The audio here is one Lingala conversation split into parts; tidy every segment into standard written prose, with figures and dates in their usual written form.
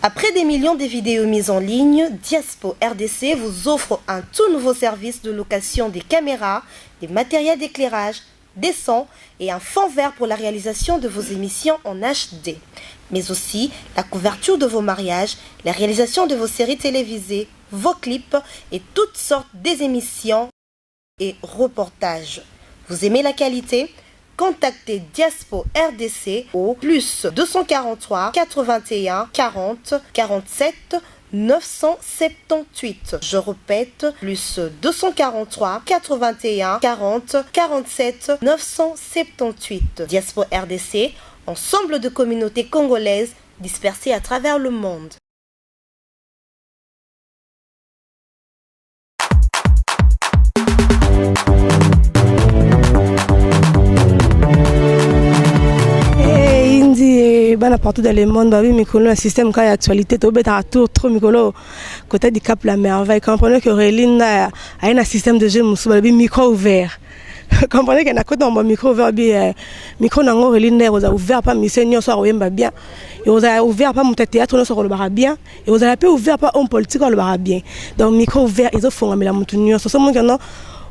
Après des millions de vidéos mises en ligne, Diaspo RDC vous offre un tout nouveau service de location des caméras, des matériels d'éclairage, des sons et un fond vert pour la réalisation de vos émissions en HD, mais aussi la couverture de vos mariages, la réalisation de vos séries télévisées, vos clips et toutes sortes des émissions et reportages. Vous aimez la qualité? Contactez Diaspo RDC au plus 243 81 40 47 978. Je répète, plus 243 81 40 47 978. Diaspo RDC, ensemble de communautés congolaises dispersées à travers le monde. Indi bana partout dans le monde babi mikolo na système kaka ya actualité tobetaka tour trop mikolo côté du Cap la Merveille. Comprenez que Relinda aye na système de jeu mosusu, balobi micro ouvert. Comprenez que na kota na micro ouvert bi micro nango Relinda ekozala ouvert pa mission nyonso akoyemba bien, ekozala ouvert pa moto ya théâtre nyonso akolobaka bien, ekozala mpe ouvert pa homme politique alobaka bien. Donc micro ouvert ezofongamela motu nyonso. So moki no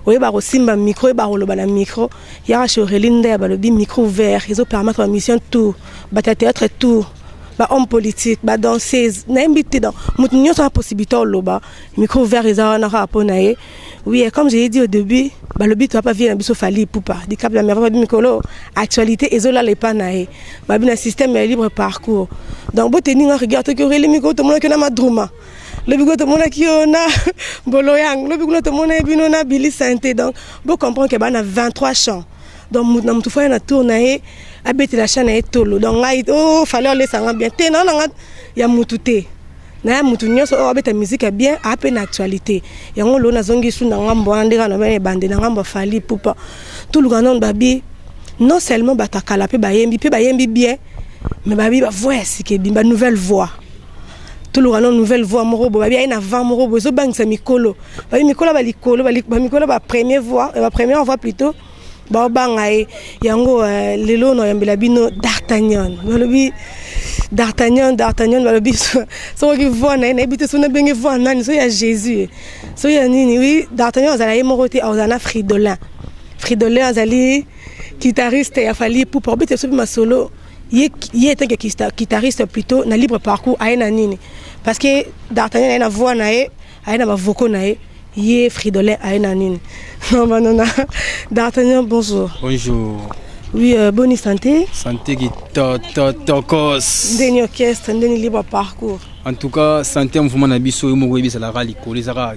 oyeba kosimba micro, oyeba koloba na micro, yaka chez Aurélie Ndaya. Balobi micro ouvert ezopermettre bamission tout, bato ya théâtre tout, bahomme politique, badanseuse, nayembi te. Donc motu nyonso na possibilité oloba, micro ouvert eza wana kaka mpo na ye. Oui, et comme j'ai dit au début, balobi toa pa vie na biso Fally Ipupa Dicap la Merveille. Babi mikolo actualité ezolala epa na ye, babi na système ya libre parcours. Donc boteninga rigueur toki Aurélie mikolo tomonaki na Madruma, lobi kuna tomonaki yo na Boloyang, lobi kuna tomona bino na Billy Santé. Donc bocomprendre ke baa na 23 champs. Donc mutu na mutu fo na tour na ye abetela champ na ye tolo. Donc ngai o Fally olesanga bien te na nanga ya mutu te na ya mutu nyonso oyo abeta musique ya bien ape na actualité. Yango lelo nazongi su na ngambo wana ndenge na bana ebande na ngambo ya Fally Ipupa. Toluka nano babi non seulement bato ya kala mpe bayembi, mpe bayembi bien, mais babi bavoix ya sika ebimi, banouvelle voix. Toluka no nouvelle voix moko boye, babi aye na vent moko boye ezobangisa mikolo, babi mikolo balikolo, bamikolo bapremier voix, bapremière voix plutôt, baobanga ye. Yango lelo naoyambela bino D'Artagnan. Balobi D'Artagnan, D'Artagnan, balobi soki voix na ye nayebi te, so nabenge voix nani, so ya Jésus, so ya nini. Oui, D'Artagnan azala ye moko te, azala na Fridolin. Fridolin azali guitariste ya Fally Ipupa. Obete so mpe masolo ye, ye etanke guitariste plutôt na libre parcours aye na nini, parce que D'Artagnan aye na voix na ye, aye na bavocaux na ye, ye Fridolin aye na nini. Banona D'Artagnan, bonjour. Bonjour. Oui, bonne santé. Santé qui to to tokos. Ndeni orchestre, ndeni libre parcours? En tout cas, santé mouvement na biso yo moko ezalaka likolo, ezalaka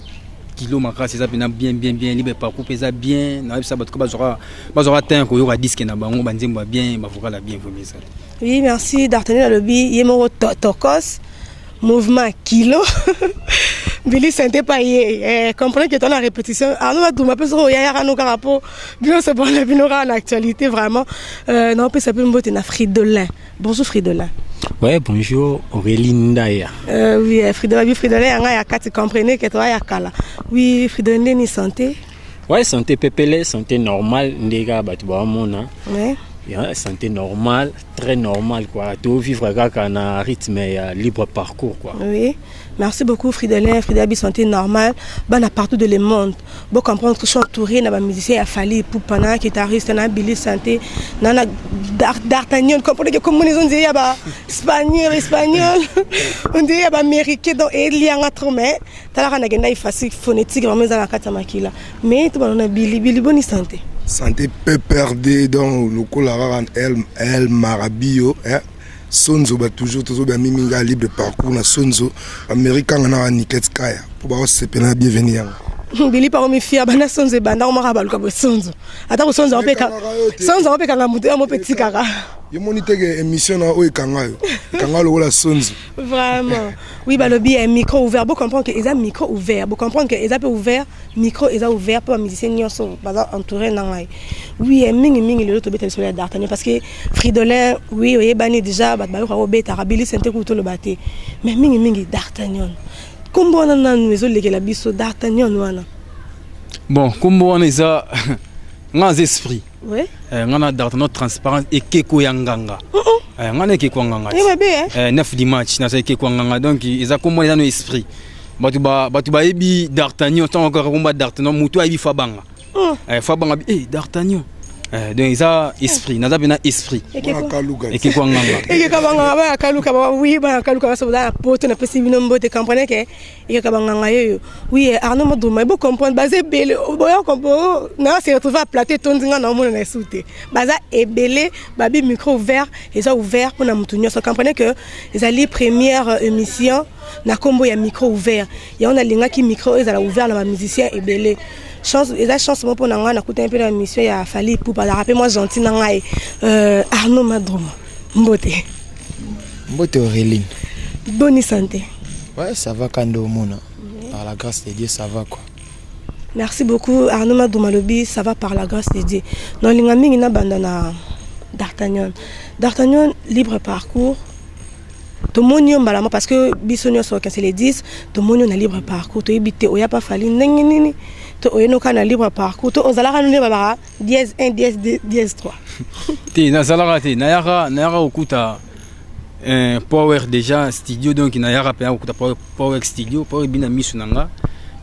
kilo makasi, eza mpena bien bien bien. Libre parcours mpe eza bien. Nayebisa bato ko bazwaka temps ya koyoka disque na bango, banzembo ya bien, bavocal ya bien, vraiment ezali. Oui, merci D'Artagnan. Alobi ye moko tokos, mouvement kilo, Billy Sente pa ye. Comprendre que toza na répétition arno baduma mpe soki oyayaka no kaka mpo bino sobona bino kaka na actualité vraiment. Naopesa mpe mbote na Fridolin. Bonjour Fridolin. Ouais, bonjour Aurélie Ndaya. Oui, Fridolin, bi Fridolin yanga ya kati, comprenez que toa ya kala. Oui, Fridolin, ndeni santé? Ouais, santé pepele, santé normale, ndeka bato baomona. Yeah, santé normale, très normale quoi. To vivre kaka na rythme ya libre parcours quoi. Oui. Merci beaucoup Fridolin, Fridolin bi santé normale, bana partout de le monde. Bon, comprendre que je suis entouré na ba musicien ya Fally Ipupa, na guitariste na Billy Santé, na na D'Artagnan, comprendre que comme on dit ya ba espagnol, espagnol, on dit ya ba américain, donc elianga trop, mais talaka na genda ifasi phonétique vraiment eza na kati ya makila. Mais to bana Billy, Billy, bonne santé. Santé PPRD, donc lokola kaka El, El Marabio, eh? Sonzo ba toujours tozoba mingi ya libre parcours na Sonzo Amérique nga na Niket Kaya po ba osepela bienvenue yango. Bili pa omifia bana Sonzo ebanda omaka baluka boye Sonzo ata kosonzo Sonzo opekanga motu ya mope tikaka. Yo moni teke émission na oyo ekanga yo, ekanga lokola Sonzo. Vraiment, oui. Balobi ya micro ouvert, bo comprendre que eza micro ouvert, bo comprendre que eza mpe ouvert, micro eza ouvert mpo bamusicien nyonso baza entouré na ngai. Oui, mingimingi lelo tobeta lisolo ya D'Artagnan parce que Fridolin, oui, oyebani déjà, bato bayoka obetaka Billy Sente kutu toloba te, mais mingimingi D'Artagnan, nkombo wana nanu ezolekela biso, D'Artagnan wana. Bon, nkombo wana eza nga aza esprit. Oui. Nga na D'Artagnan transparence ekeko ya nganga. Nga na ekeko ya nganga. Eh mabe eh. 9 dimanche naza ekeko ya nganga, donc eza kombo eza no esprit. Bato ba bato bayebi D'Artagnan, ntango kaka komba D'Artagnan, moto ayebi fa banga. Fa banga eh D'Artagnan. Donc eza esprit, naza mpe na esprit. Ekeko. Kaluka. Ekeko ya nganga. Ekeka banganga baya kaluka ba, oui, baya kaluka baso boza na poto, napesi bino mbote. Comprenez que ekeka banganga yeyo. Oui, Arnaud Maduma, bo comprendre, baza ebele, boya comprendre na se retrouver à plateau tondi nga na omona na esu te. Baza ebele, babi micro ouvert, eza ouvert mpona motu nyonso. Comprenez que ezali première émission na nkombo ya micro ouvert. Yango nalingaki micro ezala ouvert na bamusicien ebele. Chance, eza chance moko mpona ngai, nakutani mpe na mission ya Fally Ipupa, azalaka mpe mwa gentil na ngai. Arnaud Madruma, mbote. Mbote Auréline. Boni santé? Ouais, ça va, Kando Mona. Par la grâce de Dieu, ça va quoi. Merci beaucoup Arnaud Madruma, lobi ça va par la grâce de Dieu. Nalinga mingi na banda na D'Artagnan. D'Artagnan, libre parcours. Tomoni yo mbala moko parce que biso nyonso okese les 10, tomoni yo na libre parcours, toyebi te oya pa Fally ndenge nini, to oyenoka na libre parcours, to ozalaka nde babaka dièse 1, dièse 2, dièse 3. Te, nazalaka te, nayaka kokuta Power déjà studio, donc nayaka mpenza kokuta Power studio. Power ebina miso na nga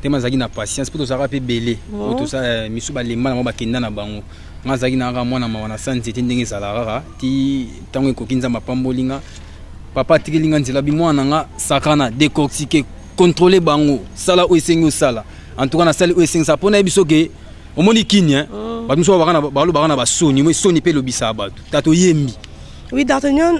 te, nazalaki na patience mpo tozalaka mpe ebele po tosala miso, balemba na bango, bakenda na bango. Nga azalaki na kaka mwana mawa na sa nzete ndenge ezalaka kaka ti ntango ekoki. Nzambe apamboli nga, papa atikeli nga nzela, bi mwana na nga sakana, décortique, contrôle bango, sala oyo esengi osala. En tout cas nasali oyo esengi sala mpo nayebi soki omoni kini bato mosusu balobaka na basoni mo soni mpe elobisaka bato tata oyembi. Oui, D'Artagnan,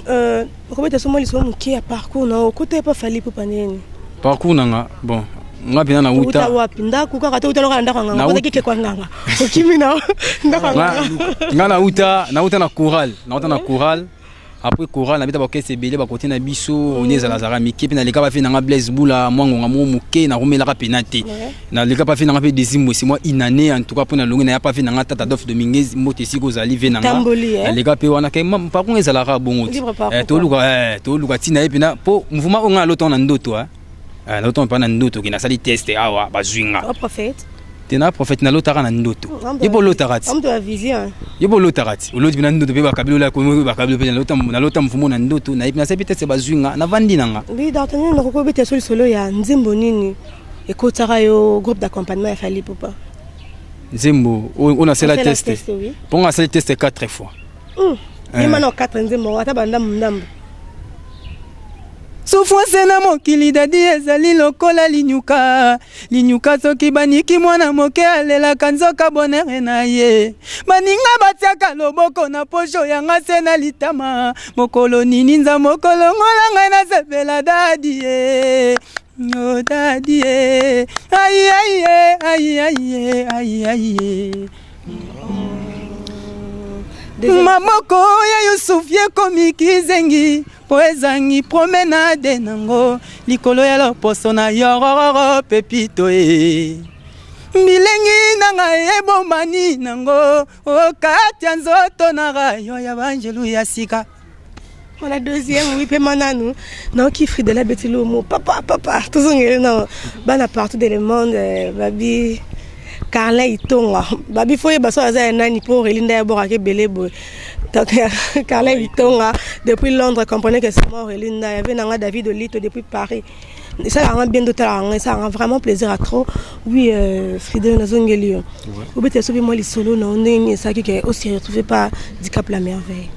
okobeta so mwa lisolo moke ya parcours na okota epa Fally Ipupa ndeni? Parcours na nga, bon, nga mpenza Outa nauta wapi? Ndako kaka te, outa loka na ndako ya nganga, okotaki kekwa nganga, okimi na ndako ya nganga. Nga nauta na chorale, nauta na chorale. Après chorale nabeta baorchestre ebele bakote na biso oni ezalazalaka mike mpe naleka bafe nanga Blaise Bula mwa ngonga moko moke, nakomelaka pena te. Naleka pa fe nanga mpe Desi Mwesi mwa une année. En tout cas mpo nalongi naya pa fe nanga tata Adolphe Dominguez, mbote esika ozali ve nanga. Tamboli, eh? Naleka mpe wana ke parcours ezalaka bongo te. Libre parcours, Toluka ntina ye mpena mpo mouvement oyo nga nalota na ndoto, nalota mpa na ndoto ke nasali test awa, bazwi nga. O prophète. Te, na prophète, nalotaka na ndoto. Ye mpo olotaka ti. Homme de la vision. Ye mpo olotaka ti, oloti mpe na ndoto mpe bakabili ola bakabili mpe nalota mfumo na ndoto nayebi, nasali mpe test, bazwi nga, navandi na nga. Oui, D'Artagnan, nakoki kobeta so lisolo ya nzembo nini ekotaka yo groupe d'accompagnement ya Fally Ipupa? Nzembo oyo nasala Osala test? Test, oui. Mpo nga asali test 4 fois. Yema na 4 nzembo, ata bandambu ndambu. Souffrance na mokili dadi ezali lokola linyuka. Linyuka soki baniki mwana moke alelaka, nzoka bonheur na ye. Baninga batiaka loboko na posho, yanga se na litama. Mokolo nini Nzambe okolongola ngai nasepela? Dadi ye, o dadi ye, ai ai ai ai ai ai. Maboko ya Yusufu ekomi kizengi mpo ezangi promenade nango likolo ya loposo na yorororo pepito e bilengi na ngai ebomani nango okati ya nzoto na rayo ya banjelu ya sika. Wana deuxième, oui. Mpe mananu naoki Fridela abeti lomo papa papa, tozongeli na bana partout dans le monde. Babi Carlin Itonga, babi fo oyeba so aza ya nani mpo Aurélie nde ayabokaka ebele boye. Donc Carlin Itonga depuis Londres, comprenez que c'est moi Aurélie Nda avait nanga David Olito depuis Paris. Esalaka nga bien, totalaka nga, esalaka nga vraiment plaisir à trop. Oui, Fridel, nazongeli yo, obetela so mpe mwa lisolo na yo ndenge nini esalaki ke ose retrouve pas Dicap la Merveille.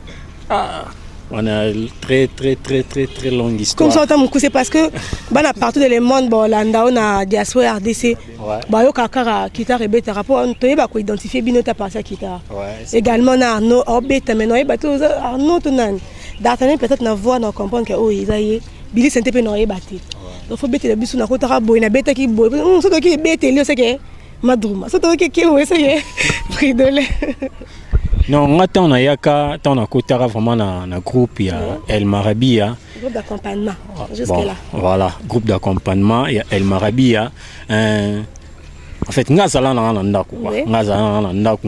Ah, on a très très très très très longue histoire. Comme ça ota mokuse parce que bana partout dans le monde bolanda o na diaspora RDC bayoka kaka guitare ebetaka mpo toyeba koidentifie bino ta partie ya guitare. Également na Arnaud obeta, mais naoyeba te oza Arnaud to nani. D'Artagnan peut-être na voix na comprendre ke oyo eza ye. Bilisa te mpe naoyeba te. Donc fo betela biso, nakotaka boye, nabetaki boye, soki oki ebeteli oseke Madruma, soki oki ekeli oseke Fridolin. Non, nga ntango nayaka, ntango nakotaka vraiment na groupe ya El Marabia. Groupe d'accompagnement jusque Bon, là. Voilà, groupe d'accompagnement ya El Marabia. En fait nga azala na nga na ndako quoi. Nga azala na nga na ndako,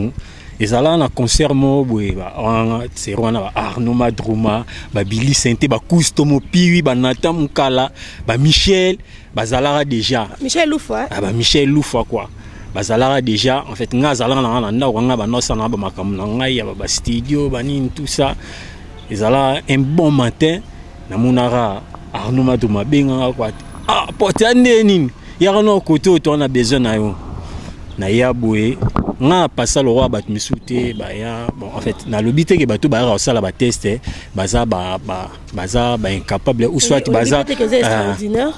ezala na concert moko boye wana sero wana ba Arnaud Madruma, babili Sente, bakusto Mopiwi, banatan Mokala, bamichel bazalaka déjà. Michel Lufa. Ah, ba Michel Lufa quoi. Bazalaka déjà, en fait nga azalaka na nga na ndako, nga banda osala na bamakambo na ngai ya bastudio banini, tout ça. Ezala un bon matin, namonaka Arnaud Maduma abengaka kwa, ah, pote ya nde nini, yaka na kote oyo, toza na besoin na yo. Naya boye, nga na pasa lokwa bato misusu te baya. Bon, en fait nalobi te ke bato bayaka kosala batest baza baza baincapable ou soit baza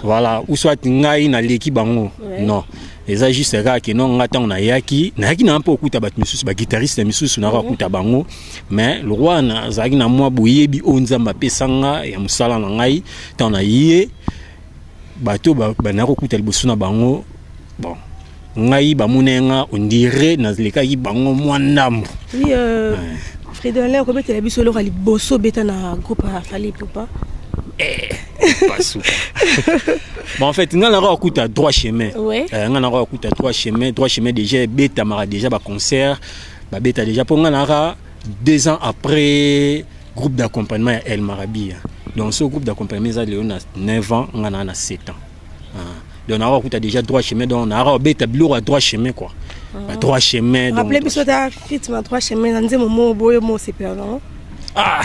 voilà, ou soit ngai naleki bango. Non, eza juste kaka ke non, nga ntango nayaki, nayaki na mpe okuta bato misusu, baguitariste misusu, naka okuta bango, mais lokwa nazalaki na mwa boyebi oyo Nzambe apesanga ya mosala na ngai. Ntango naye, bato banaya kokuta liboso na bango, bon, ngai bamona nga, on dirait nalekaki bango mwa ndambo. Oui, Fridolin, okobetela biso eloko ya liboso obeta na groupe ya Fally Ipupa? Pasuka. Bon, en fait nga naka kokuta Droit Chemin. Nga naka kokuta Droit Chemin. Droit Chemin déjà ebetamaka déjà, baconcert babeta déjà, mpo nga naka 2 ans après groupe d'accompagnement ya El Marabia. Donc so groupe d'accompagnement eza lelo na 9 ans, nga naa na 7 ans. Ah. Donc naka kokuta déjà Droit Chemin, donc naka kobeta biloko ya Droit Chemin quoi, ba Droit Chemin. Donc rappelez biso ta rythme ya Droit Chemin na nzembo moko boye mo osepela nango. Ah.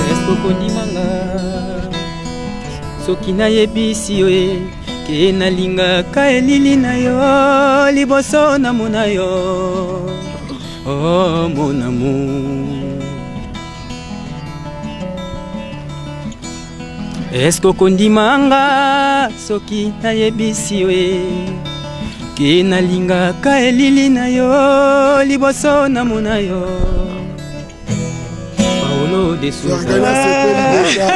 Eske okondimanga soki nayebisi yo ye ke nalingaka elili na yo liboso namona yo? Oh, mon amour, eske okondimanga soki nayebisi yo ye ke nalingaka elili na yo liboso namona yo? Paolo de Souza.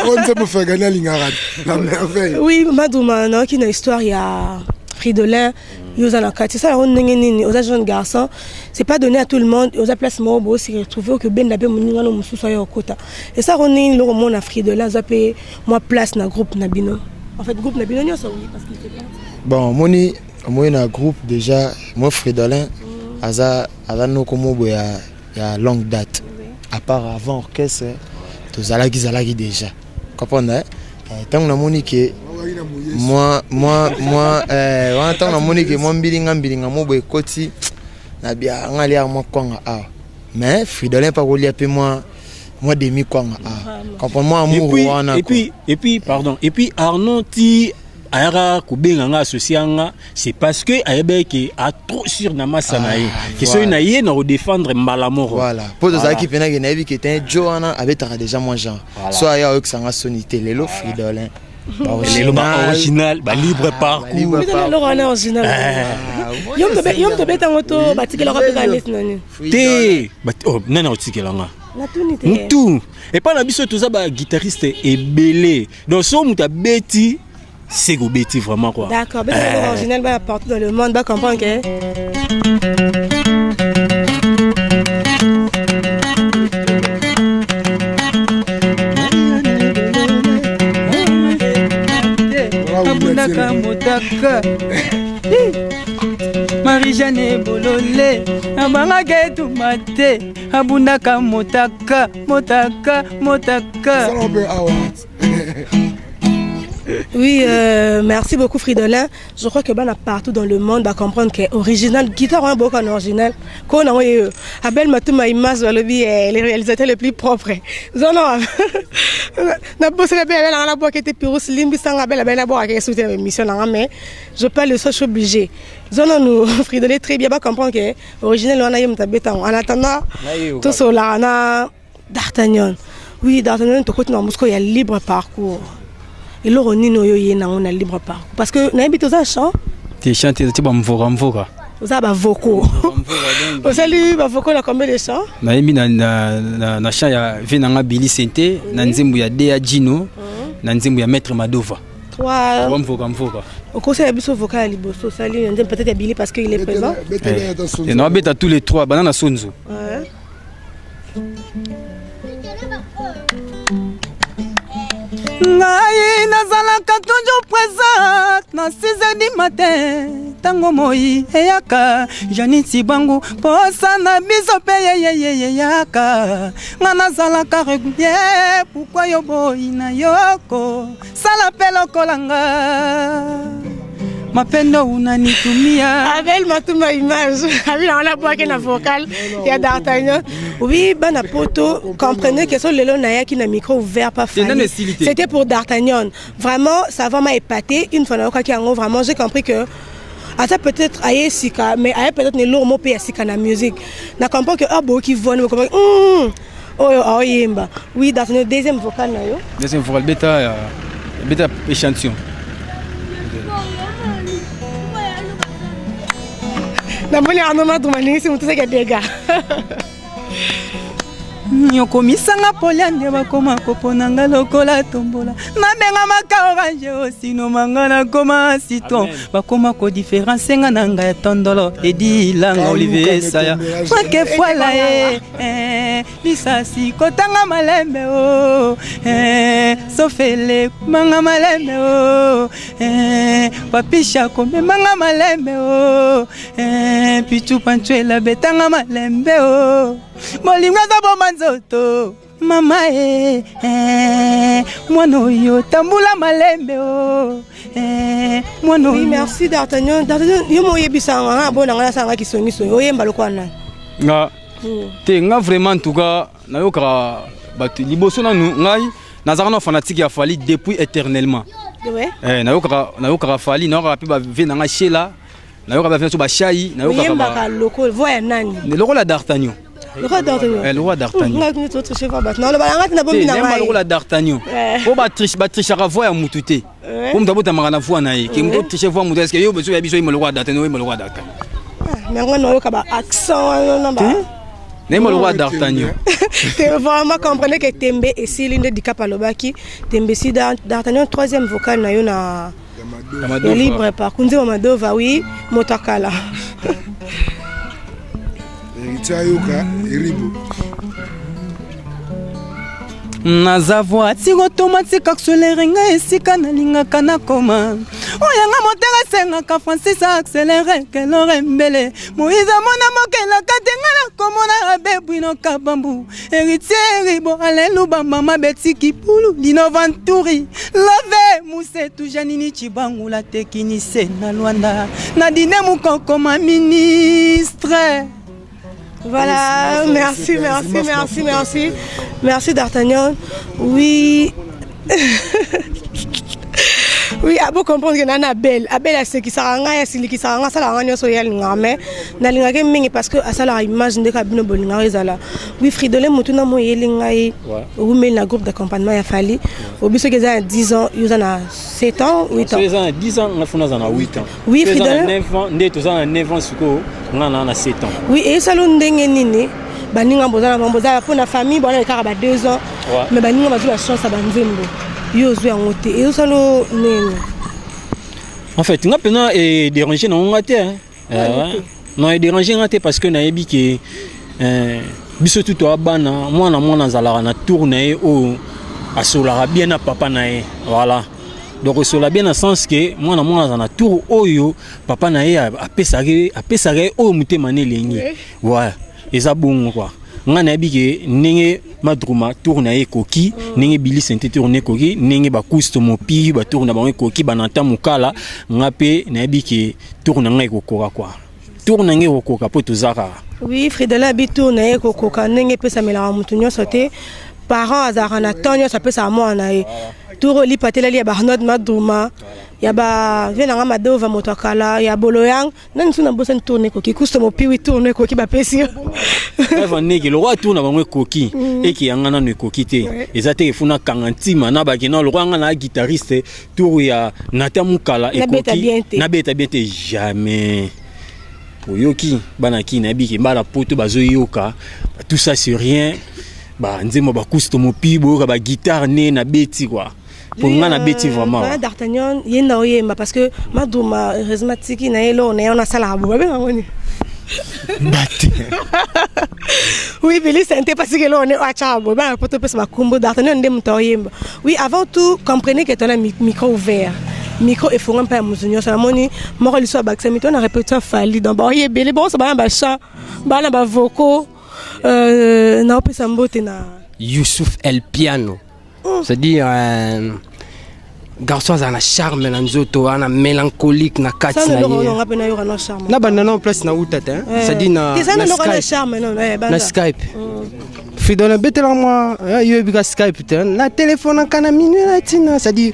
Oyo nzembo Fergani alingaka la merveille. Oui, Maduma, nayoki na histoire ya Fridolin, yo oza na kati, osala yango ndenge nini? Oza jeune garçon, c'est pas donné à tout le monde. Oza place moko boye, osi retrouve oke obenda mpe moninga no mosusu aya okota. Esala yango ndenge nini loko omona Fridolin aza mpe mwa place na groupe na bino, en fait groupe na bino nyonso? Oui, parce qu'il fait partie. Bon, omoni, omoni na groupe déjà, moi Fridolin aza noko moko ya longue date. À part avant orchestre tozalaki, zalaki déjà, comprendre, eh? Ntango namoni ke moi wana, ntango namoni ke mwa mbilinga mbilinga mo boye ekoti na bia, nga aliaka mwa kwanga awa, mais Fridolin mpa kolia mpe mwa demi kwanga awa, comprendre, mwa amour wana. Et puis pardon, et puis Arnaud ti ayaka kobenga nga, associé nga, c'est parce que ayebaki ke a trop sûr na masa na ye, ke soki na ye na kodéfendre mbala moko. Voilà, mpo tozalaki mpena ke nayebi ke te jo wana abetaka déjà mwa genre, so aya oyokisanga soni te. Lelo Fridolin. Lelo baoriginal, balibre parcours. Eloko wana original, yo moto obetango to batikelaka mpe kaka neti na nini? Te, nani akotikelanga? Natuni te. Mutu epai na biso toza baguitariste ebele, donc so moto abeti, c'est kobeti vraiment quoi. D'accord, beta eloko original, bana partout dans le monde bacomprendre que Abundaka motaka, Marie-Jeanne Bolole abangaka etuma te, abundaka motaka, motaka, motaka. Oui, merci beaucoup Fridolin. Je crois que bana partout dans le monde va comprendre que original, guitare un beaucoup en original. Qu'on a eu Abel Matuma image balobi les réalisateurs les plus propres. Zono. Na bosse la belle na boîte était pirus limbi sanga belle belle na boîte qui soutient l'émission na, mais je parle le je suis obligé. Zono nous Fridolin très bien va comprendre que original on a eu mutabeta. En attendant tout cela na D'Artagnan. Oui, D'Artagnan, to côté na mosco il y a libre parcours. Eloko nini oyo ye nango na libre parcours? Parce que nayebi toza chant. Te, chant te, ti bamvoka mvoka. Oza bavocaux, osali bavocaux na combien de chants? Nayembi na chant ya vie nanga Bili Sente, na nzembo ya Dea Gino, na nzembo ya Maître Madova. Trois. Mvoka mvoka. Okosala biso vocal ya liboso osali na nzembo peut-être ya Bili, parce que il est présent. Naobeta tous les trois, bana na Sonzo. Ouais. Ngai nazalaka toujours présente na 6 heures du matin ntango moi eyaka Janine Tsibangu posa na biso mpe yeyeyeyaka nga nazalaka régulier pourquoi yo boyi na yoko sala mpe lokola nga mapendo unanitumia. Abel Matuma image abi na wana bwaki na vocal ya D'Artagnan. Oui, bana poto, comprenez que so lelo nayaki na micro ouvert pas C'est nano Fally. esili te. C'était pour D'Artagnan. Vraiment, ça va m'a épaté une fois nayokaki yango, vraiment j'ai compris que ata peut-être aye sika, mais aye peut-être ne lourd mo pe ya sika na musique. Na comprend que ah boki voix ne comprend oyo aoyemba. Oui, D'Artagnan, deuxième vocal na yo. Deuxième vocal beta beta échantillon. Namoni Arnaud Madruma alingisi motu seke dega. Yokomisanga poliande bakoma koponanga lokola tombola nabengamaka orange osinomanga nakoma citron bakoma kodifférencie nga na ngai ya tondolo edilanga Olivier Saya Franke Fwala ye eh, lisasi kotanga malembe o eh, sofele manga malembe o eh, papisha komemanga malembe o eh, pichu panchwela betanga malembe o bolingo eza boma nzoto mama e eh, mwana oyo tambula malembe o eh, mwana Oui, oyo. merci D'Artagnan. D'Artagnan, yo mo oyebisa nga nga bona nga nasanga kisongisongi oyemba lokola nani? Nga te, nga vraiment, en tout cas nayokaka bato liboso nanu. Ngai nazalaka na fanatique ya Fally depuis éternellement. Eh, nayokaka Fally, nayokaka mpe bave na nga Shela, nayokaka bave na biso bashai, nayokaka Oyembaka lokola voix ya nani? Lokola D'Artagnan. Lokola D'Artagnan. Eh, lokola D'Artagnan. Nga kuni totriche voix bato naloba nanga tina bombi te na nayemba ngai. Lokola D'Artagnan po batrichaka voix ya mutu te, po moto abotamaka na voix na ye. Ke moto otriche voix mutu, est-ce yo beso ya biso oyemba lokola D'Artagnan? Oyemba lokola D'Artagnan. Ah, mais nga nayoka ba accent wana na ba Nayemba lokola D'Artagnan. Te, vraiment, comprenez que tembe esili nde Dikap alobaki tembe esi. D'Artagnan, troisième vocal na yo na Ya ya Madova. Libre parcours, nzembo Madova. Oui, moto akala. Héritier ayoka eribo. Naza voiture automatique, accélère ngai esika nalingaka nakoma. Oyanga moteur esengaka Francis accélère kelore mbele Moïse amona mokelaka te ngai nakomona abe Bwino Kabambu Héritier Ribo Aleluba mama Betiki Pulu Lino Vanturi Love Musetu Janini Cibangula tekinise na Lwanda Nadine Mukokoma ministre. Voilà, merci, merci, merci, merci. Merci D'Artagnan. Oui. Oui, abo comprendre que nana Abel, Abel asekisaka ngai, asilikisaka ngai, asalaka ngai nyonso ye alingaka, mais nalingaki mingi parce que asalaka image ndenge bino bolingaka ezala. Oui, Fridolin, motu na moyeli ngai owumeli na groupe d'accompagnement ya Fally. Obi soki eza na 10 ans, yo oza na 7 ans, 8 So ans. Eza na 10 ans, nga funa aza na 8 ans. Oui, So eza na Fridolin. 9 ans nde toza na 9 ans sikoyo, nga na 7 ans. Oui, eyesala ndenge nini baninga boza na bango, boza mpo na famille bona kaka ba 2 ans, mais baninga bazwi bachance ya banzembo, yo ozwi yango te, ezosala nini? En fait, nga mpena edérange nango nga te, hein. Non, edérange nga te parce que nayebi ke biso tu toa bana, mwana mwana azalaka na tour na ye oyo asolaka bien na papa na ye. Voilà, donc osola bien na sens ke mwana mwana aza na tour oyo papa na ye apesaka ye oyo motema na elengi. Ouais, eza bongo quoi. Nga nayebi ke ndenge Madruma tour na ye ekoki, ndenge Bili Sente tour na ekoki, ndenge bakuste mopi batour na bango ekoki, banata mokala, nga mpe nayebi ke tour na ngai ekokoka quoi, tour na ngai ekokoka mpo toza kaka. Oui, Fridolin abi tour na ye ekokoka ndenge epesamelaka motu nyonso te. Parent azalaka na temps nyonso apesaka mwana na ye tour oyo lipateleli ya baarnaud Madruma, ya ba vie nanga Madova, moto akala ya Boloyang nani so nabosani. Tour na ekoki, kusto mopiwi, tour na ekoki, bapesi yo. Eva ndenge lokwa tour na bango ekoki, eke yanga nano ekoki te. Eza te efuna kanga ntima na bakena lokwa nga na guitariste, tour ya Nata Mokala Nabeta ekoki bien te. Nabeta bien te, jamais. Oyoki bana ki nayebi ke bana poto bazoyoka tout ça sur rien, banzembo bakusi to mopi, boyoka baguitare ne nabeti quoi, mpo nga nabeti vraiment. Voilà, D'Artagnan ye na oyemba parce que Maduma heureusement tiki na ye eloko na ye wana asalaka bo babenga ngo nini? Bate. Oui, Billy Sente, parce que là, on est à Tchabo. Ben, pour te passer ma combo d'Artagnan, on est oyemba. Oui, avant tout, comprenez que tu as un micro ouvert. Micro efongami mpe ya moto nyonso. Namoni moko liso ya bakisami to na répétition Fally. Donc baoye ebele bonso, bana bachant, bana bavocaux. Naopesa mbote na Youssouf El Piano, c'est-à-dire garçon azala na charme na nzoto wana, mélancolique na kati na ye. Mpe nayoka na charme. Na banda na place na uta te, c'est-à-dire na Skype. Charme non. Na Skype, Fridolin betelaka mwa yo yebika Skype te na telefone aka na minuit na ntina, c'est-à-dire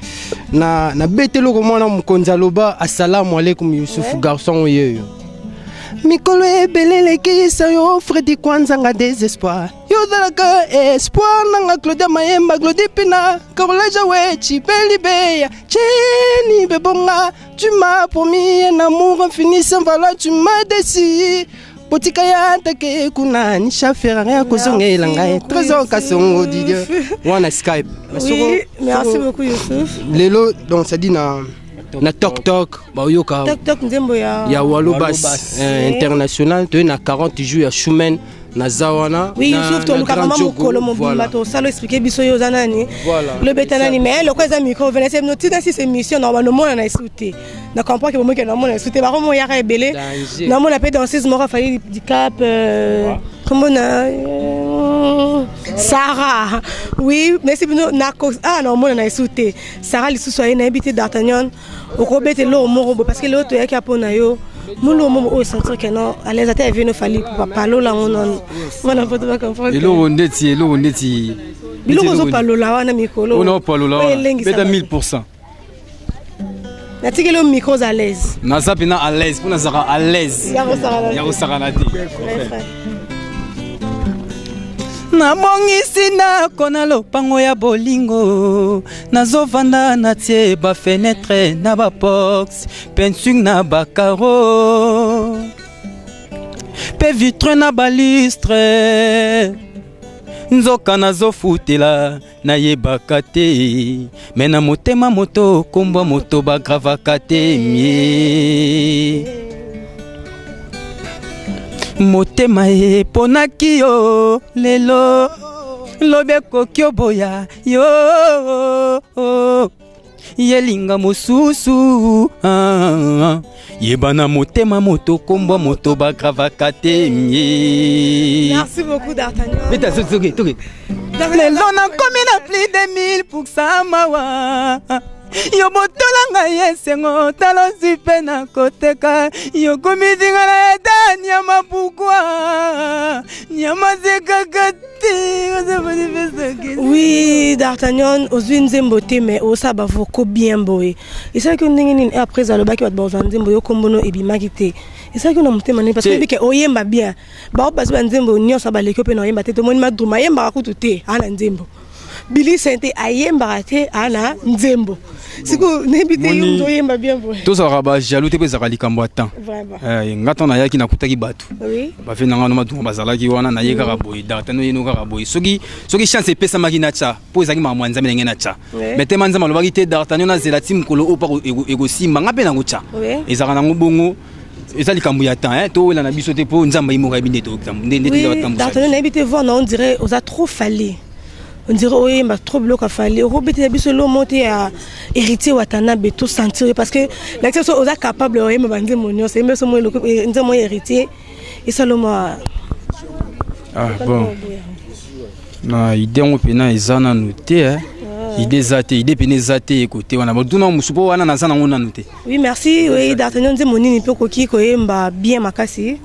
na nabeteloko mwana mokonzi aloba asalamu alaikum. Yusuf, garçon oyo yo mikolo ebele elekisa yo Fredi Kwanzanga, désespoir yo ozalaka espoir nanga. Claudia Mayemba, Glodi Pina, Carolaja Wechi, Belibeya Cheni Bebonga, tu m'as promis un amour infini sans valeur, tu m'as déçu. Botika ya ntake kuna nisha Ferrari ya kozongela ngai. Trésor Kasongo Didier wana Skype. Oui, merci beaucoup Youssouf. Lelo donc c'est-à-dire na Tok Tok baoyoka. Tok Tok, nzembo ya ya Walobas international. Toye na 40 jours ya Shumen, naza wana. Oui, Youssouf, toluka mama mokolo mobimba, tosala expliquer biso yo oza nani, lobeta nani. Mais loko eza micro ouvert, se notina si émission na banomona na esu te, na comprend ke bomoki namona esu te, bakomo yaka ebele. Namona mpe danseuse moko afali dicap, kombo na Sarah. Oui, merci bino. Ah, naomona na esu te, Sarah lisusu aye. Nayebi te, D'Artagnan, okobeta eloko moko boye, parce que lelo toyaki mpo na yo. Moloko moko oyo sentir ke non, à l'aise ata evino Fally palola yango nono wana po tobacomprendre. Eloko ndeti Biloko ozopalola wana mikolo. Oyo palola wana, beta 1000. Natikeli yo micro, oza à l'aise? Naza mpena à l'aise, mpo nazalaka à l'aise ya kosakana te. Nabongisi ndako na lopango ya bolingo, nazovanda, natie bafenêtre na babox, peinture na bacarreaux mpe vitre na balustre. Nzoka nazofutela, nayebaka te, me na motema moto kombwa moto bagravaka te mie. Motema eponaki yo lelo, lobi ekoki oboya yo, yelinga mosusu. Ah, yeba na motema moto kombwa moto bagravaka te mie. Merci beaucoup, D'Artagnan. Beta soki toki. Lelo nakomi na plus de 1000 % mawa. Yo botola ngai esengo, tala ozwi mpe na koteka. Yokomizinga na eta nyama, pourquoi nyama zekaka te? Oui, D'Artagnan, ozwi nzembo te, mais osala bavocaux bien boye. Esalaki yo ndenge nini après alobaki bato bazwa nzembo, yo kombono ebimaki te? Esalaki yo na motema nini? Parce que oyebi ke oyemba bien, bao bazwi banzembo nyonso baleki yo mpe na oyemba te. Tomoni Madruma ayembaka kutu te, aa na nzembo. Bili Sente ayembaka te, aa na nzembo. Sikoyo nayebi te, yo moto oyemba bien boye. Tozalaka bajaloux te, mpo ezalaka likambo ya temps. Nga ntango nayaki, nakutaki bato bafe na nga no Madunga bazalaki wana. Naye kaka boye, D'Artagnan yeno kaka boye. Soki chance epesamaki na tya, mpo ezalaki makambo ya Nzambe ndenge na tya. Mais tema Nzambe alobaki te, D'Artagnan nazela ti mokolo oyo mpa ekosimba nga mpe nango tya. Ezalaka nango bongo, eza likambo ya temps, towela na biso te, mpo Nzambe ayi moko ayebi nde. D'Artagnan, nayebi te, voix na on dirait oza trop Fally, on dirait oyemba trop biloko ya Fally. Okobetela biso lomo te ya Héritier Watanabe, to sentir, parce que lakisa biso oza capable oyemba banzembo nyonso. Yemba biso mo nzembo ya Héritier, esalomwa. Ah bon, na idée yango mpena eza nanu te. Idée eza te, idée pene eza te ekote wana batuna mosu, mpo wana naza nango nanu te. Oui, merci. Oui, D'Artagnan, nzembo nini mpe okoki koyemba bien makasi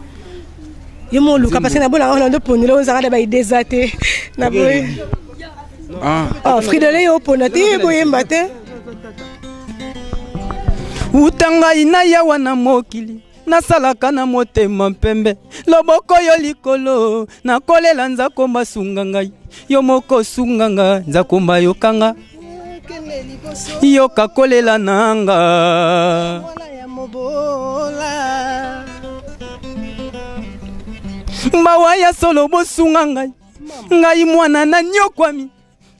yo mo oluka? Parce que nabolanga wana nde ponela ozalaka na baidée eza te na boye. Oh, Fridolin, yo opona te, boyemba te. Uta ngai nayawa na mokili, nasalaka na motema mpembe, loboko yo likolo, nakolela Nzakomba sunga ngai, yo moko sunga nga. Nzakomba yokanga, yoka kolela nanga. Mawa ya solo, bosunga ngai, ngai mwana nanyokwami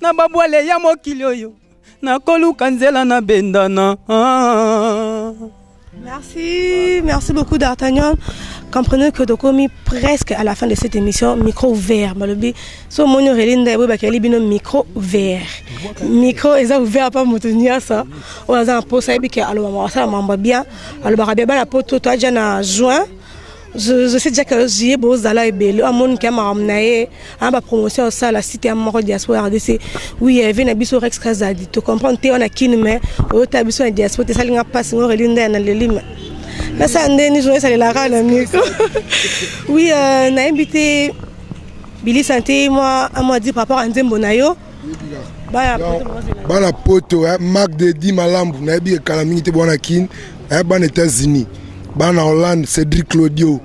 na babwale ya mokili oyo, nakoluka nzela nabendana. Merci, merci beaucoup D'Artagnan. Comprenez que tokomi presque à la fin de cette émission micro ouvert. Balobi so moni Aurélie Ndaye boye bakeli bino micro ouvert. Micro eza ouvert pa moto nyonso oyo aza na posa ayebi ke aloba asala mambo bien, alobaka bien bana poto to aja na juin. Je sais déjà que juillet bozala ebele amoni ke makambo na ye aya bapromotion osala site ya moko diaspora RDC. Oui, eve na biso Rex Kazadi to comprendre te wana kini mais oyota biso na diaspora te esalinga mpasi ngo Aurélie Ndaye na leli me nasala ndeni journée esalelaka na micro. Oui, nayebi te Billy Santé, moi un mot à dire par rapport à nzembo na yo. Bana poto, Mark de Di Malambu, nayebi ekala mingi te bwana Kin, bana États-Unis, bana Hollande, Cédric Claudio,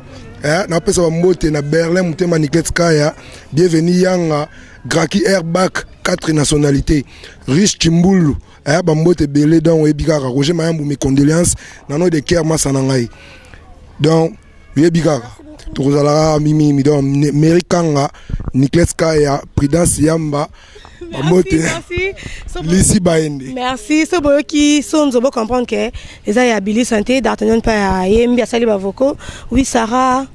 napesa bambote na Berlin, motema Niclet Kaya, bienvenu Yanga, Graki Airbag, quatre nationalités, Riche Chimbulu, bambote ebele. Donc oyebi kaka Roger Mayambu, mes condoléances nano de cœur masa na ngai. Donc oyebi kaka tokozalaka mimimi. Donc Mary Kanga, Niclet Kaya, Prudence Yamba, bambote Lisi Baende. Merci. So boyoki sonzo bo comprendre ke eza ya Billy Santé d'Artagnan mpe ayembi asali bavocaux. Oui, Sarah,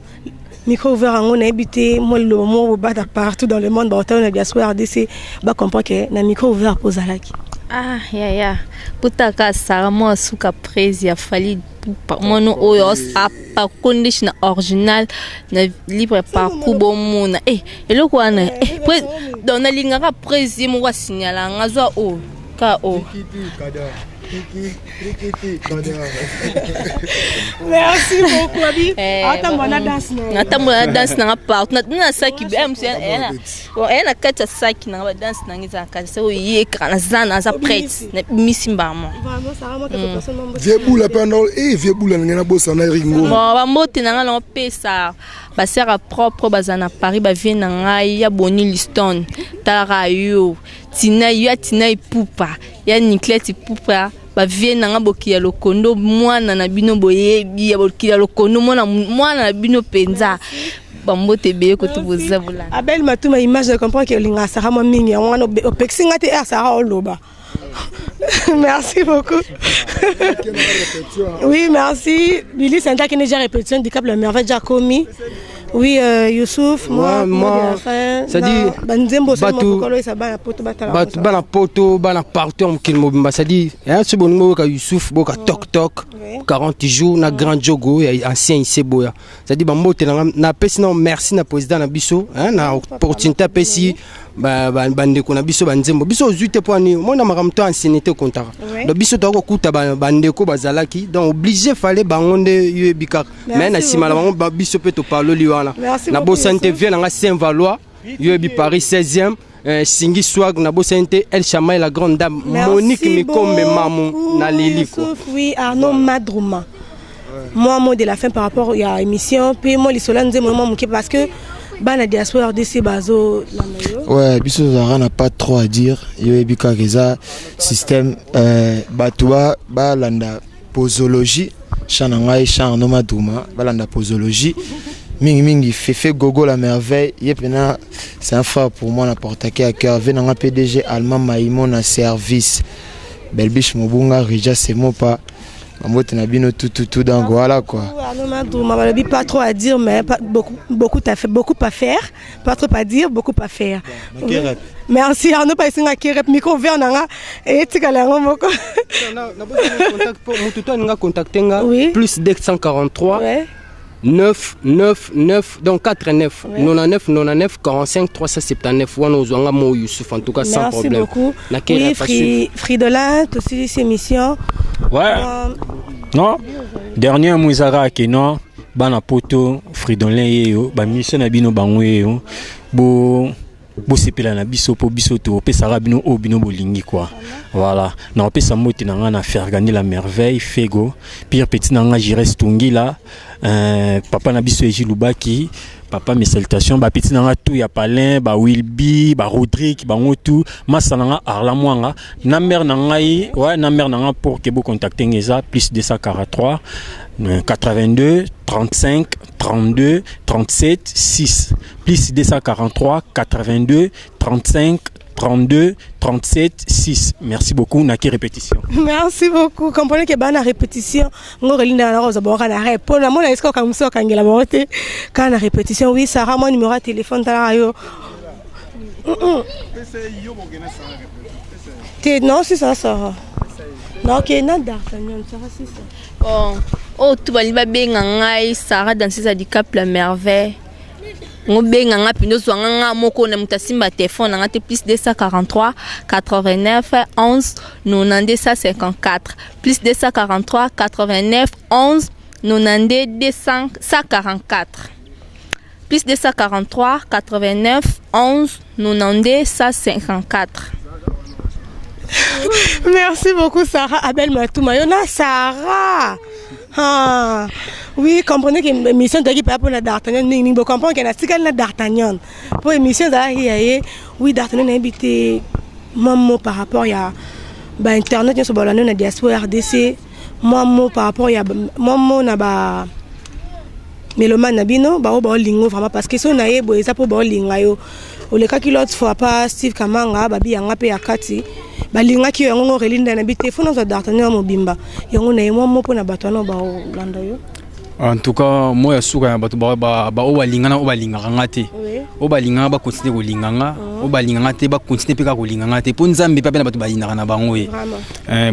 micro ouvert yango nayebi te mwa liloba moko bobata partout dans le monde baotala na diaspora RDC bacomprendre ke na micro ouvert mpo ozalaki. Ah yaya, putaka Sara mwa suka prise ya Fally Ipupa mwana oyo apakondishi na original na libre parcours bomona eloko wana donc nalingaka prise ye moko asignala nga zwa oyo ka oyo. Merci beaucoup abi atambola na danse. Natambola na danse nanga partout na saki eya na kati ya saki nanga badanse nanga eza na kati se oyo yekaka naza naza prête nabimisi mbama. Vie bula mpe anda vie bula ndenge nabosana Eric Ngoma. Bon, bambote na ngai naopesa basere propre baza na Paris, bavie na ngai ya Boni Liston, talaka yo tina ya Tina Ipupa ya Niclet Ipupa, bavie na nga Bokili ya Lokondo, mwana na bino boyebi ya Bokili ya Lokondo, mwana na bino mpenza, bambote ebele koto boza bolanda. Abel Matuma image de comprendre ke olingaka Sara mwa mingi yango wana opekisi nga te r Sara oloba. Merci beaucoup. Oui, merci. Billy Santa qui est déjà répétition du Cap la merveille déjà commis. Oui, Youssouf, moi, Ouais, moi, c'est-à-dire, banzembo bato bana poto bana partout ya mokili mobimba, c'est-à-dire so bolingi boyoka Youssouf boyoka tok tok 40 jours na grand jogo ya ancien Iseboya, c'est-à-dire bambote na nga napesi na merci na président na biso na opportunité apesi bandeko na biso banzembo biso ozwi te mpo ani omona makambo to ancienneté ekontaka. Donc biso toka kokuta bandeko bazalaki, donc obligé fallait bango nde yo yebi kaka mais na nsima na bango biso mpe topaloli wana nabosani te vie na nga Saint Valois yo yebi Paris 16e Singi Swag nabosani te El Chamai la grande dame. Merci Monique Mikombe Mamu na leli quoi. Youssouf, oui, Arnaud Madrouma. Moi, mot de la fin par rapport à l'émission, puis moi, les solange, moi, moi, parce que bana diaspora RDC bazo Ouais, biso tozalaka na pas trop à dire. Yo yebi kaka eza système bato balanda posologie chant na ngai chant Arnaud Maduma balanda posologie mingimingi Fefe Gogo la merveille ye mpena c'est un frère pour moi na portaki à cœur ve nanga PDG allemand Maimo na service Belbiche Mobunga Rija Semopa bambote na bino tututu. Donc voilà quoi. Arnaud Madrouma balobi pas trop à dire mais pas, beaucoup, beaucoup à faire, beaucoup à faire, pas trop à dire, beaucoup à faire. Oui. Merci Arnaud Paisinga qui rep micro ouvert nanga et tikala yango moko. Motu to aninga contacte nga Oui. plus 243 9 9 9 donc 4 9 99 99 45 379 wana ozwanga mo Youssouf en tout cas sans Merci problème. beaucoup. Nakei Oui, pas. Fridolin, aussi cette émission. Ouais. Non, dernier mot ezalaka ke non bana poto Fridolin ye yo bamission na bino bango ye yo bo bosepela na biso mpo biso topesaka bino oyo bino bolingi quoi. Voilà, na opesa mbote na nga na Fergani la merveille Fego pire petit na nga Jires Tungila papa na biso Egi Lubaki papa, mes salutations bapeti na nga tout ya Palin ba Wilby ba Rodrigue bango tout masa na nga Arla Mwanga na mère na ngai ouais na mère na nga pour ke bocontacte nga eza plus 243 82 35 32 37 6 plus 243 82 35. 32 37 6. Merci beaucoup. Naki répétition. Merci beaucoup. Comprenez que bana répétition, ngo relinda na rosa bora na rep. Pona mona est-ce que muso kangela bango te quand na répétition. Oui, Sarah, mon numéro de téléphone tala yo. Te non, c'est ça Sarah. Non, ok, na D'Artagnan, Sarah, c'est ça. Bon, oyo tu balingi babenga ngai Sarah danseuse ya Dicap la merveille. Ngobenga nga mpenza ozwa nga nga moko na moto asimba telefone na nga te plus 243 89 11 92 154 plus 243 89 11 92 244 plus 243 89 11 92 154. Merci beaucoup Sarah Abel Matouma. Yona Sarah. Ah. Oui, comprenez que émission de pa pona D'Artagnan mingi mingi, comprendre que na tikali na D'Artagnan. Pour émission ezalaki ya ye, oui D'Artagnan nayebi te mwa mot par rapport ya ba internet nyonso balanda na diaspora RDC, mwa mot par rapport ya mwa mot na ba mélomane na bino bao baolingo vraiment, parce que so na ye boye eza mpo baolinga yo. Olekaki l'autre fois pa Steve Kamanga, babi yanga mpe ya kati balingaki yo yango ngo relinda na bi te fo nazwa D'Artagnan mobimba yango na ye mwa mo mpona bato wana baolanda yo. En tout cas, moi ya suka ya bato oyo balingana, oyo balingaka nga te, oyo balingaka bakontinue kolinga nga, oyo balingaka nga te bakontinue mpe kaka kolinga nga te, mpo Nzambe mpe ape na bato balingaka na bango ye.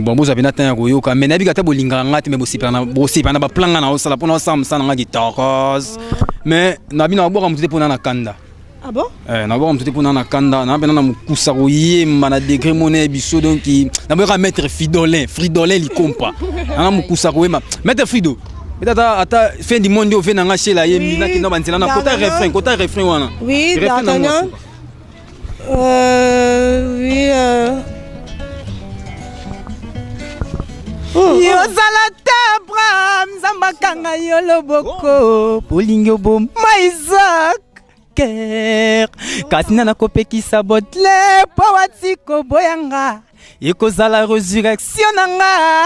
Bon, bozwa mpenza ntan ya koyoka, mais nayebi ata bolingaka nga te, mais bosepela na baplan nga na osala mpona osala mosala na nga kitokos, mais na bino nabwaka motu te mpona na kanda. Ah bon? Nabwaka motu te mpona na kanda na mpena na mokusa koyemba na degré mona ya biso. Donc naboyaka maître Fridolin, Fridolin Likompa nanga mokusa koyemba. Maître Frido peut-être ata fin du monde oyo ve nanga shela yembi nakenda banzela na kota refrain, kota refrain wana. Oui, D'Artagnan. Oui. Yozala te Abraham, Nzambe akanga yo loboko, bolingi oboma Isaac ker, kasi na nakopekisa Baudelaire mpo wati koboyanga ekozala résurrection na nga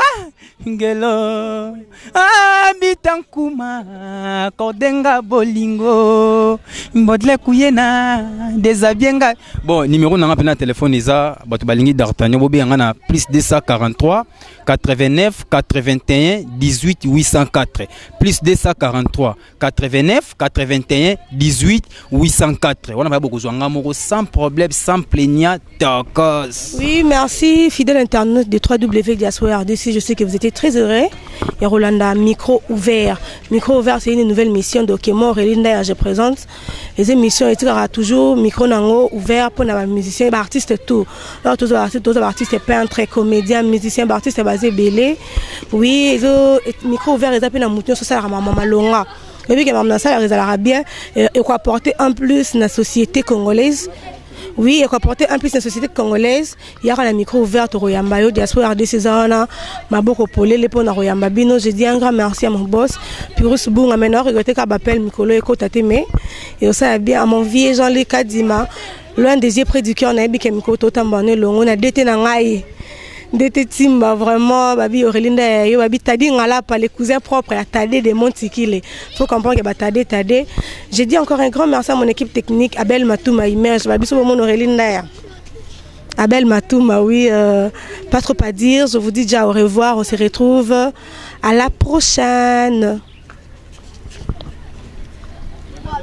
ngelo abita nkuma kodenga bolingo Baudelaire kuyena déshabille nga. Bon, numéro nanga mpe na telefone eza, bato balingi D'Artagnan bobenganga na plus 243 89 81 18 804, plus 243 89 81 18 804. Wana baya bokozwa nga moko sans problème, sans plaignant, tokos. Oui, merci, fidèle internaute de 3W Diaspora RDC. Je sais que vous étiez très heureux. Et Rolanda, micro ouvert. Micro ouvert, c'est une nouvelle mission de Kemo Relinda, je présente. Les émissions, et toujours micro nango ouvert pour les musiciens, les artistes tout. Alors, tous les artistes, tous les artistes peintres, comédiens, musiciens, artistes basés belé. Oui, ils ont micro ouvert, ils appellent la mouton, ça, maman malonga. Et puis, que ça, ezalaka bien et quoi apporter un plus na société congolaise. Oui, et quoi apporter un plus na société congolaise. Il y aura la micro ouverte royamba yo diaspora RDC zana maboko polele pona royamba bino. Je dis un grand merci à mon boss Purus Bunga, maintenant regretter qu'à m'appelle Mikolo et kota te, mais et ça bien à mon vieux Jean-Luc Kadima, loin des yeux près du cœur, na yebi ke mikolo totamba ne longo na dete na ngai ndete timba vraiment babi Aurélinda yo babi tadi ngala pa les cousins propres ya Tade de Montikile. Faut comprendre que ba Tade Tade. J'ai dit encore un grand merci à mon équipe technique Abel Matouma Image babi so mon Aurélinda ya Abel Matouma. Oui, pas trop à dire, je vous dis déjà au revoir, on se retrouve à la prochaine.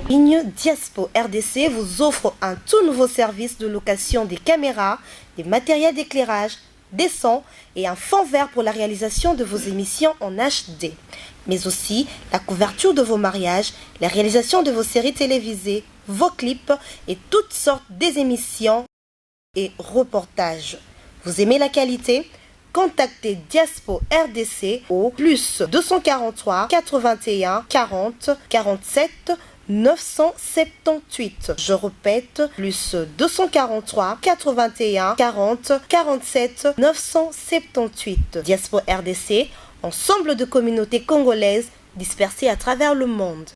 Ligne Diaspo RDC vous offre un tout nouveau service de location des caméras, des matériels d'éclairage, des sons et un fond vert pour la réalisation de vos émissions en HD, mais aussi la couverture de vos mariages, la réalisation de vos séries télévisées, vos clips et toutes sortes des émissions et reportages. Vous aimez la qualité? Contactez Diaspo RDC au plus 243 81 40 47 978. Je répète, plus 243 81 40 47 978. Diaspo RDC, ensemble de communautés congolaises dispersées à travers le monde.